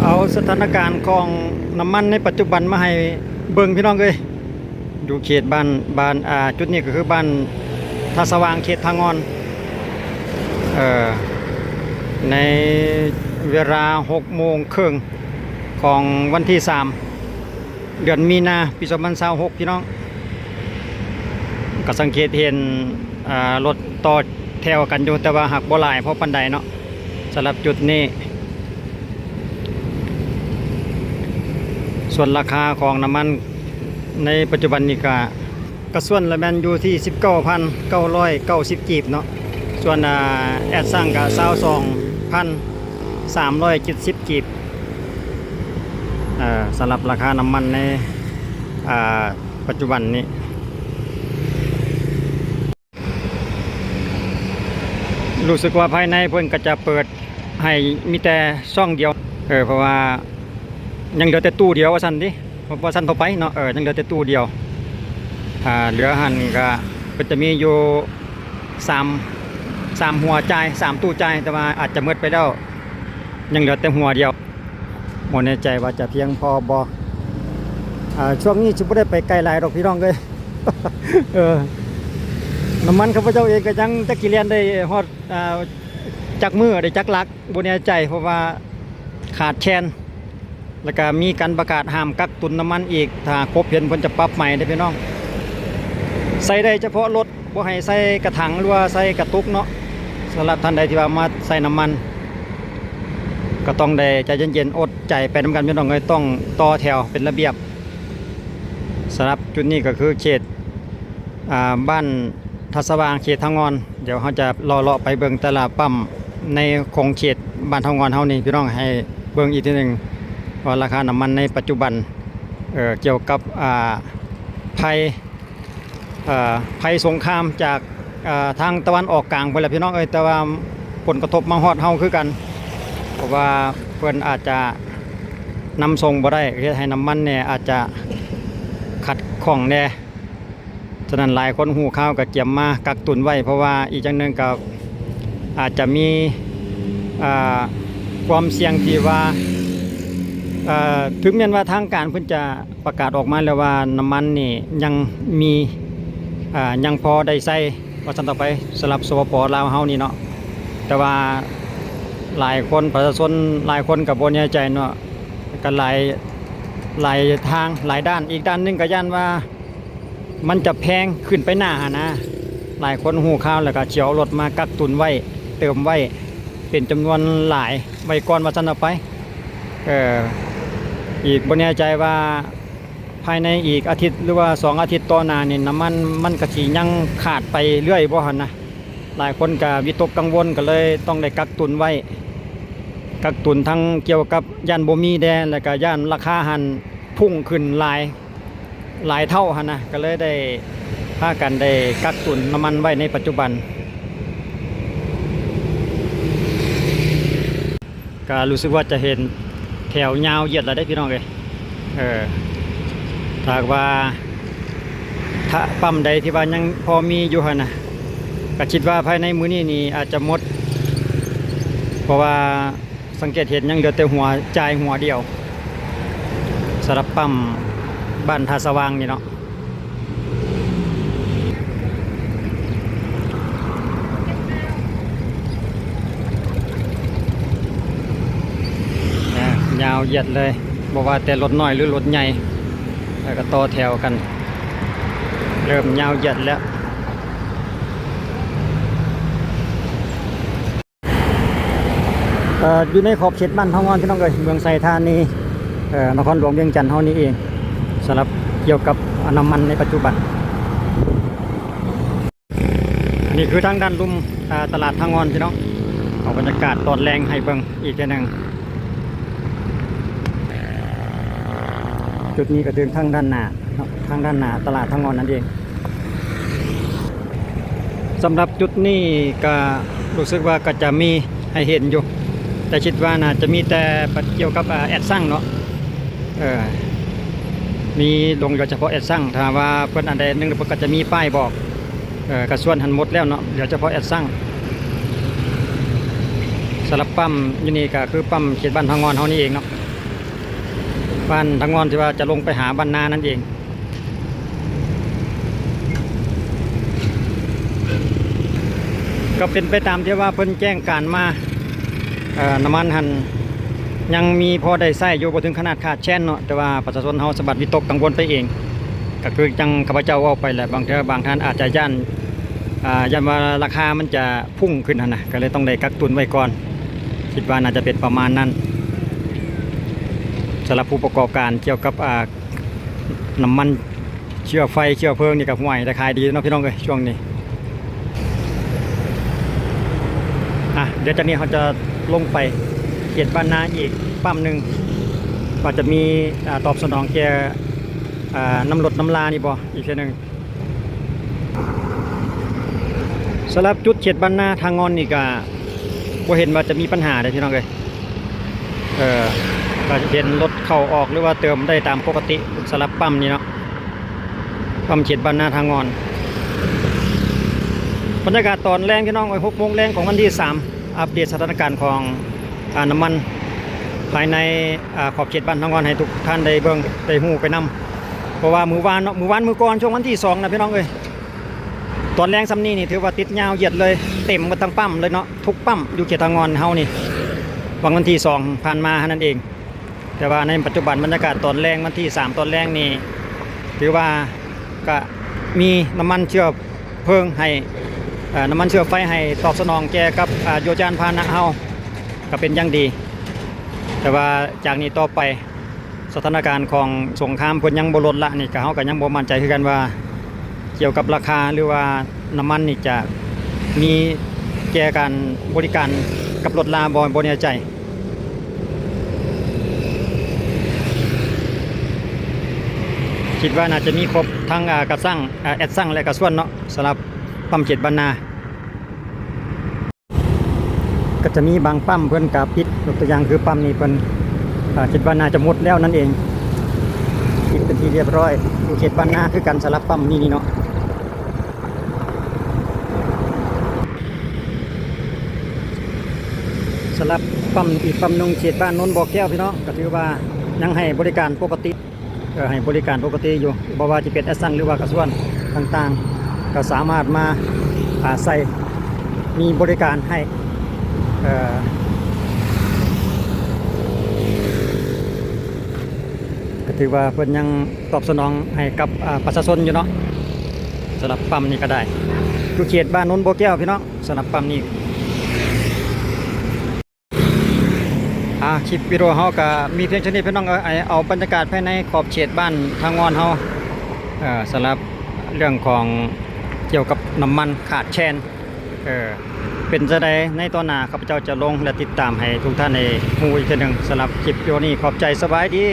ເອົາສະຖານະການຂອງນ້ຳມັນໃນປັດຈຸບັນມາໃຫ້ເບິ່ງ ພີ່ນ້ອງເອີຍ. ຢູ່ເຂດບ້ານ ບ້ານ ອ່າ ຈຸດນີ້ກໍຄືບ້ານທ່າສະຫວ່າງ ເຂດທ່າງ່ອນ ເອີ ໃນເວລາຫົກໂມງເຄິ່ງຂອງວັນທີສາມ ເດືອນມີນາ ປີສອງພັນຊາວຫົກ ພີ່ນ້ອງ. ກໍສັງເກດເຫັນ ອ່າ ລົດຕໍ່ແຖວກັນຢູ່ ແຕ່ວ່າຫາກບໍ່ຫຼາຍພໍປານໃດເນາະ ສຳລັບຈຸດນີ້. ສ່ວນລາຄາຂອງນ້ຳມັນໃນປັດຈຸບັນນີ້ກະ ກະສ່ວນລະແມ່ນຢູ່ທີ່ສິບເກົ້າພັນເກົ້າຮ້ອຍເກົ້າສິບກີບເນາະ, ສ່ວນ ອ່າ ແອັດຊັງກະຊາວສອງພັນສາມຮ້ອຍເຈັດສິບກີບ. ເອີ ສຳລັບລາຄານ້ຳມັນໃນ ອ່າ ປັດຈຸບັນນີ້ ຮູ້ສຶກວ່າພາຍໃນເພິ່ນກໍຈະເປີດໃຫ້ມີແຕ່ຊ່ອງດຽວ ເອີ ເພາະວ່າຍັງເຫຼືອແຕ່ຕູ້ດຽວວ່າຊັ້ນຕິ ວ່າຊັ້ນທົ່ວໄປເນາະ. ເອີ ຍັງເຫຼືອແຕ່ຕູ້ດຽວ ອ່າ ເຫຼືອຫັ້ນກໍເພິ່ນຈະມີຢູ່ສາມ ສາມຫົວຈ່າຍ ສາມຕູ້ຈ່າຍ ແຕ່ວ່າອາດຈະໝົດໄປແລ້ວ ຍັງເຫຼືອແຕ່ຫົວດຽວ. ບໍ່ແນ່ໃຈວ່າຈະພຽງພໍບໍ່. ອ່າ ຊ່ວງນີ້ຊິບໍ່ໄດ້ໄປໄກຫຼາຍດອກພີ່ນ້ອງເອີຍ. ເອີ ນ້ຳມັນຂ້າພະເຈົ້າເອງກໍຍັງຈັກຊິແລ່ນໄດ້ຮອດ ອ່າ ຈັກມື້ ໄດ້ຈັກຫຼັກ ບໍ່ແນ່ໃຈ ເພາະວ່າຂາດແຄນ ແລ້ວກໍມີການປະກາດຫ້າມກັກຕຸນນ້ຳມັນອີກ. ຖ້າຄົບເຫັນເພິ່ນຈະປັບໃໝເດ້ພີ່ນ້ອງ. ໃສ່ໄດ້ສະເພາະລົດ ບໍ່ໃຫ້ໃສ່ກະຖັງ ຫຼືວ່າໃສ່ກະຕຸກເນາະ. ສຳລັບທ່ານໃດທີ່ວ່າມາໃສ່ນ້ຳມັນ ກໍຕ້ອງໄດ້ໃຈເຢັນໆ ອົດໃຈໄປນຳກັນພີ່ນ້ອງເອີຍ, ຕ້ອງຕໍ່ແຖວເປັນລະບຽບ. ສຳລັບຈຸດນີ້ກໍຄືເຂດ ອ່າ ບ້ານທ່າສະຫວ່າງ ເຂດທ່າງ່ອນ. ດຽວເຮົາຈະເລາະໆ ໄປເບິ່ງແຕ່ລະປ້ຳໃນຂົງເຂດບ້ານທ່າງ່ອນເຮົານີ້ ພີ່ນ້ອງໃຫ້ເບິ່ງອີກເທື່ອໜຶ່ງວ່າລາຄານ້ຳມັນໃນປັດຈຸບັນ ເອີ ກ່ຽວກັບ ອ່າ ໄພ ເອີ ໄພສົງຄາມຈາກ ເອີ ທາງຕາເວັນອອກກາງພຸ້ນແຫຼະພີ່ນ້ອງເອີຍ, ແຕ່ວ່າຜົນກະທົບມາຮອດເຮົາຄືກັນ ເພາະວ່າເພິ່ນອາດຈະນຳສົ່ງບໍ່ໄດ້ ເຮັດໃຫ້ນ້ຳມັນນີ້ອາດຈະຂັດຂ້ອງແດ່. ສະນັ້ນຫຼາຍຄົນຮູ້ຂ່າວກໍກຽມມາກັກຕຸນໄວ້ ເພາະວ່າອີກຢ່າງໜຶ່ງກໍອາດຈະມີ ອ່າ ຄວາມສ່ຽງທີ່ວ່າ ເອີ ເຖິງແມ່ນວ່າທາງການເພິ່ນຈະ ປະກາດອອກມາແລ້ວວ່ານ້ຳມັນນີ້ຍັງມີ ອ່າ ຍັງພໍໄດ້ໃຊ້ວ່າຊັ້ນຕໍ່ໄປ ສຳລັບ ສປປ ລາວ ເຮົານີ້ເນາະ. ແຕ່ວ່າຫຼາຍຄົນ ປະຊາຊົນຫຼາຍຄົນກໍບໍ່ແນ່ໃຈເນາະ ກໍຫຼາຍ ຫຼາຍທາງຫຼາຍດ້ານ. ອີກດ້ານໜຶ່ງກໍຢ້ານວ່າມັນຈະແພງຂຶ້ນໄປໜ້າຫັ້ນນະ, ຫຼາຍຄົນຮູ້ຂ່າວແລ້ວກໍຊິເອົາລົດມາກັກຕຸນໄວ້ ເຕີມໄວ້ເປັນຈຳນວນຫຼາຍໄວ້ກ່ອນວ່າຊັ້ນເອົາໄປ. ເອີ ອີກບໍ່ແນ່ໃຈວ່າ ພາຍໃນອີກອາທິດ ຫຼືວ່າສອງອາທິດຕໍ່ໜ້ານີ້ ນ້ຳມັນມັນກະຊິຍັງຂາດໄປເລື້ອຍບໍ່ຫັ້ນນະ. ຫຼາຍຄົນກະວິຕົກກັງວົນ ກະເລີຍຕ້ອງໄດ້ກັກຕຸນໄວ້, ກັກຕຸນທັງກ່ຽວກັບຢ້ານບໍ່ມີແດ່ ແລ້ວກະຢ້ານລາຄາຫັ້ນພຸ່ງຂຶ້ນຫຼາຍ ຫຼາຍເທົ່າຫັ້ນນະ, ກະເລີຍໄດ້ພາກັນໄດ້ກັກຕຸນນ້ຳມັນໄວ້ໃນປັດຈຸບັນ. ກະຮູ້ສຶກວ່າຈະເຫັນແຖວຍາວຢຽດແລ້ວເດ້ພີ່ນ້ອງເອີຍ. ເອີ ຖ້າຫາກວ່າ ຖ້າປ້ຳໃດທີ່ວ່າຍັງພໍມີຢູ່ຫັ້ນນະ ກະຄິດວ່າພາຍໃນມື້ນີ້ນີ້ອາດຈະໝົດ ເພາະວ່າສັງເກດເຫັນຍັງເຫຼືອແຕ່ຫົວ ຈ່າຍຫົວດຽວ ສຳລັບປ້ຳບ້ານທ່າສະຫວ່າງນີ້ເນາະ. ຍາວຢຽດເລີຍ ບໍ່ວ່າແຕ່ລົດນ້ອຍ ຫຼື ລົດໃຫຍ່ ແລ້ວກໍຕໍ່ແຖວກັນ ເລີ່ມຍາວຢຽດແລ້ວ. ເອີ ຢູ່ໃນຂອບເຂດບ້ານເຮົາກ່ອນ ພີ່ນ້ອງເອີຍ, ເມືອງໄຊທານີ ເອີ ນະຄອນຫຼວງວຽງຈັນເຮົານີ້ເອງ, ສຳລັບກ່ຽວກັບນ້ຳມັນໃນປັດຈຸບັນ. ນີ້ຄືທາງດ້ານລຸ່ມ ເອີ ຕະຫຼາດທ່າງ່ອນ ພີ່ນ້ອງ, ເອົາບັນຍາກາດຕອນແລງໃຫ້ເບິ່ງອີກເທື່ອໜຶ່ງ. ຈຸດນີ້ກໍເຖິງທາງດ້ານໜ້າເນາະ, ທາງດ້ານໜ້າຕະຫຼາດທ່າງ່ອນນັ້ນເອງ. ສຳລັບຈຸດນີ້ກະຮູ້ສຶກວ່າກະຈະມີໃຫ້ເຫັນຢູ່ ແຕ່ຄິດວ່າໜ້າຈະມີແຕ່ປະ ກ່ຽວກັບ ອາ ແອັດຊັງເນາະ, ເອີ ມີລົງເຫຼືອສະເພາະແອັດຊັງ. ຖ້າວ່າເພິ່ນອັນໃດໜຶ່ງ ເພິ່ນກະຈະມີປ້າຍບອກ, ເອີ ກະສ່ວນຫັ້ນໝົດແລ້ວເນາະ, ເຫຼືອສະເພາະແອັດຊັງ. ສຳລັບປ້ຳຢູ່ນີ້ກະຄືປ້ຳເຂດບ້ານທ່າງ່ອນເຮົານີ້ເອງເນາະ. ບ້ານທາງງອນ ທີ່ວ່າຈະລົງໄປຫາບ້ານນານັ້ນເອງ. ກໍເປັນໄປຕາມທີ່ວ່າເພິ່ນແຈ້ງການມາ, ເອີ ນ້ຳມັນຫັ້ນຍັງມີພໍໄດ້ໃຊ້ຢູ່, ບໍ່ເຖິງຂະໜາດຂາດແຄນເນາະ, ແຕ່ວ່າປະຊາຊົນເຮົາສະບັດວິຕົກກັງວົນໄປເອງ. ກໍຄືຈັ່ງຂ້າພະເຈົ້າເວົ້າໄປແຫຼະ, ບາງເທື່ອບາງທ່ານອາດຈະຢ້ານ, ອ່າ, ຢ້ານວ່າລາຄາມັນຈະ ພຸ່ງຂຶ້ນຫັ້ນນະ, ກໍເລີຍຕ້ອງໄດ້ກັກຕຸນໄວ້ກ່ອນ. ຄິດວ່າໜ້າຈະເປັນປະມານນັ້ນ. ສຳລັບຜູ້ປະກອບການກ່ຽວກັບ, ອ່າ, ນ້ຳມັນເຊື້ອໄຟ ເຊື້ອເພີງນີ້ກໍ ຫ້ວຍ ໄດ້ຂາຍດີເນາະ ພີ່ນ້ອງເອີຍ ຊ່ວງນີ້. ອ່ະ ດຽວຈາກນີ້ເຮົາຈະລົງໄປເຂດບ້ານນາອີກປ້ຳໜຶ່ງ ວ່າຈະມີ, ອ່າ, ຕອບສະໜອງແກ່, ອ່າ, ນ້ຳລົດນ້ຳລານີ້ບໍ່ ອີກເທື່ອໜຶ່ງ. ສຳລັບຈຸດເຂດບ້ານນາທາງງອນນີ້ກະບໍ່ເຫັນວ່າຈະມີບັນຫາເດ້ພີ່ນ້ອງເອີຍ. ເອີ ກະເຫັນລົດເຂົ້າອອກ ຫຼືວ່າເຕີມໄດ້ຕາມປົກກະຕິ ສຳລັບປ້ຳນີ້ເນາະ, ປ້ຳເຂດບ້ານນາທາງງອນ. ບັນຍາກາດຕອນແລງພີ່ນ້ອງເອີຍ ຫົກໂມງແລງຂອງວັນທີສາມ ອັບເດດສະຖານະການຂອງ ອ່າ ນ້ຳມັນພາຍໃນ ອ່າ ຂອບເຂດບ້ານທາງງອນໃຫ້ທຸກທ່ານໄດ້ເບິ່ງໄດ້ຮູ້ໄປນຳ. ເພາະວ່າມື້ວານເນາະ ມື້ວານມື້ກ່ອນ ຊ່ວງວັນທີສອງນະພີ່ນ້ອງເອີຍ ຕອນແລງສ່ຳນີ້ນີ້ຖືວ່າຕິດຍາວຢຽດເລີຍ ເຕັມໝົດທັງປ້ຳເລີຍເນາະ ທຸກປ້ຳຢູ່ເຂດທາງງອນເຮົານີ້ ຫວ່າງວັນທີສອງຜ່ານມາຫັ້ນນັ້ນເອງ. ແຕ່ວ່າໃນປັດຈຸບັນບັນຍາກາດຕອນແລງ ວັນທີສາມຕອນແລງນີ້ ຖືວ່າກະມີນ້ຳມັນເຊື້ອ ເພີງໃຫ້, ເອີ ນ້ຳມັນເຊື້ອໄຟໃຫ້ຕອບສະໜອງແກ່ກັບ, ເອີ ຍົວຍານພາຫະນະເຮົາກໍເປັນຢ່າງດີ. ແຕ່ວ່າຈາກນີ້ຕໍ່ໄປ ສະຖານະການຂອງສົງຄາມເພິ່ນຍັງບໍ່ລົດລະນີ້ ກໍເຮົາກໍຍັງບໍ່ໝັ້ນໃຈຄືກັນວ່າ ກ່ຽວກັບລາຄາ ຫຼືວ່ານ້ຳມັນນີ້ຈະມີແກ່ການບໍລິການກັບລົດລາບໍ່ ບໍ່ແນ່ໃຈ. ຄິດວ່າໜ້າຈະມີຄົບທັງ, ເອີ, ກະສັງ, ເອີ, ແອັດສັງ ແລະ ກະຊວນເນາະ ສຳລັບປ້ຳເຂດບ້ານນາ. ກໍຈະມີບາງປ້ຳເພິ່ນກະປິດ, ຍົກຕົວຢ່າງຄືປ້ຳນີ້ເພິ່ນ, ເອີ, ຄິດວ່າໜ້າຈະໝົດແລ້ວນັ້ນເອງ, ປິດເປັນທີ່ລຽບຮ້ອຍ. ຢູ່ເຂດບ້ານນາຄືກັນ ສຳລັບປ້ຳນີ້ນີ້ເນາະ. ສຳລັບປ້ຳອີກປ້ຳໜຶ່ງ ເຂດບ້ານໂນນບໍ່ແກ້ວ ພີ່ນ້ອງ ກໍຖືວ່າຍັງໃຫ້ບໍລິການປົກກະຕິ, ເອີ ໃຫ້ບໍລິການປົກກະຕິຢູ່ ບໍ່ວ່າຈະເປັນແອັດສັງ ຫຼືວ່າກະຊວນຕ່າງໆ ກໍສາມາດມາ, ອາ, ໃຊ້ ມີບໍລິການໃຫ້, ເອີ ກໍຖືວ່າເພິ່ນຍັງຕອບສະໜອງໃຫ້ກັບ, ອາ, ປະຊາຊົນຢູ່ເນາະ ສຳລັບປ້ຳນີ້ກໍໄດ້ ຢູ່ເຂດບ້ານໂນນບໍ່ແກ້ວ ພີ່ນ້ອງ ສຳລັບປ້ຳນີ້. ອາ, ຄລິບວິດີໂອເຮົາກໍມີພຽງເທົ່ານີ້ ພີ່ນ້ອງເອີຍ, ເອົາບັນຍາກາດພາຍໃນຂອບເຂດບ້ານທາງງອນເຮົາ, ເອີ, ສຳລັບເລື່ອງຂອງກ່ຽວກັບນ້ຳມັນຂາດແຄນ. ເອີ, ເປັນຈັ່ງໃດໃນຕອນໜ້າ ຂ້າພະເຈົ້າຈະລົງ ແລະ ຕິດຕາມໃຫ້ທຸກທ່ານໄດ້ຮູ້ອີກເທື່ອໜຶ່ງ. ສຳລັບຄລິບວິດີໂອນີ້ ຂອບໃຈ, ສະບາຍດີ.